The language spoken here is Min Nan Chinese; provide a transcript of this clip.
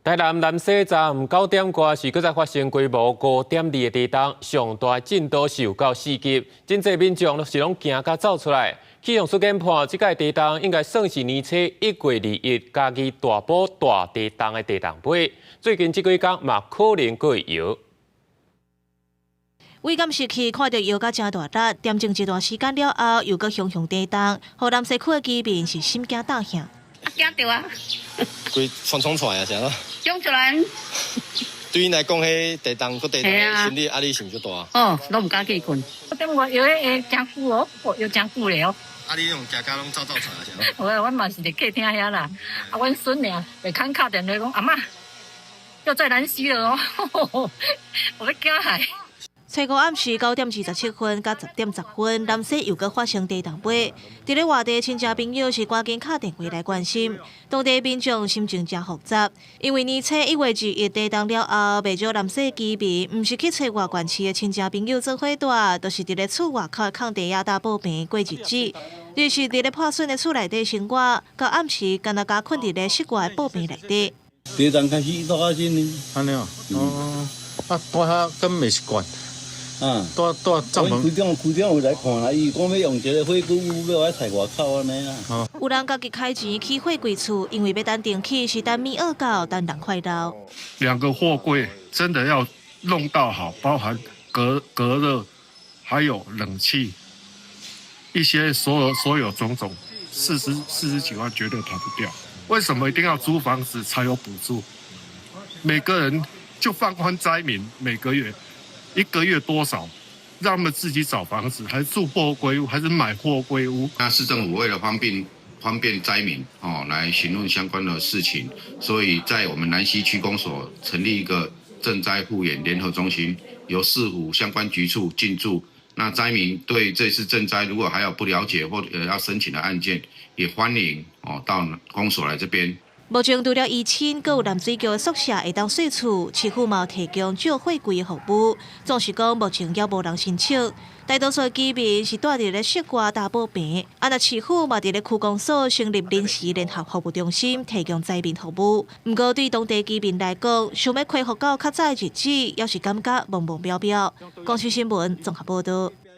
台南南勢昨暗9點外是閣再發生規模5.2的地動，上大震度是有到4級，真濟民眾攏是攏驚甲走出來。氣象署研判，這擺地動應該算是年初1月21嘉義大埔大地動的地動杯。最近這幾工嘛可能閣會搖。為監視器看著搖甲誠大力，恬靜一段時間了後，又閣雄雄地動，予南勢區的居民是心驚膽嚇。啊，驚著啊！規衝衝出來啊，啥咯？衝出來。對𪜶來講，彼地動閣地動，心理壓力是毋是足大？哦，攏毋敢去睏。我點我搖會誠久哦，搖誠久咧哦。啊，你用驚甲攏走走出來啥？有啊，阮嘛是佇客廳遐啦。啊，阮孫爾袂肯敲電話講，阿嬤，又在南勢了哦，我欲驚害。初五暗時9點27分到10點10分，南勢又閣發生地動波。佇咧外地親戚朋友是趕緊敲電話來關心，當地民眾心情誠複雜，因為年初1月21地動了後，袂少南勢居民毋是去揣外縣市的親戚朋友做伙蹛，就是佇咧厝外口的空地仔搭布棚過日子。日是佇咧破損的厝內底生活，到暗時干焦共睏佇咧室外的布棚內底。地動開始大聲呢？按呢哦，啊，蹛遐敢袂習慣？啊，蹛蹛帳篷。區長區長有來看啦，伊講欲用一个貨櫃屋，欲來採外口按呢啦。有人家己開錢起貨櫃厝，因為欲等重起是等物僫到，等人快老。兩個貨櫃真的要弄到好，包含隔熱，還有冷氣，一些所有種種，40幾萬絕對逃不掉。為什麼一定要租房子才有補助？每個人就放寬災民每個月。一個月多少？讓他們自己找房子，還是住貨櫃屋，還是買貨櫃屋？那市政府為了方便災民哦，來詢問相關的事情，所以在我們南勢區公所成立一個賑災復原聯合中心，由市府相關局處進駐。那災民對這次賑災如果還有不了解或者要申請的案件，也歡迎哦到公所來這邊。目前除了伊親，閣有南水橋的宿舍會當稅厝，市府嘛有提供借貨櫃的服務。總是講目前猶無人申請，大多數的居民是蹛佇咧室外搭布棚。啊，若市府嘛佇咧區公所成立臨時聯合服務中心，提供災民服務。毋過對當地居民來講，想欲恢復到較早的日子，猶是感覺茫茫渺渺。公視新聞綜合報導。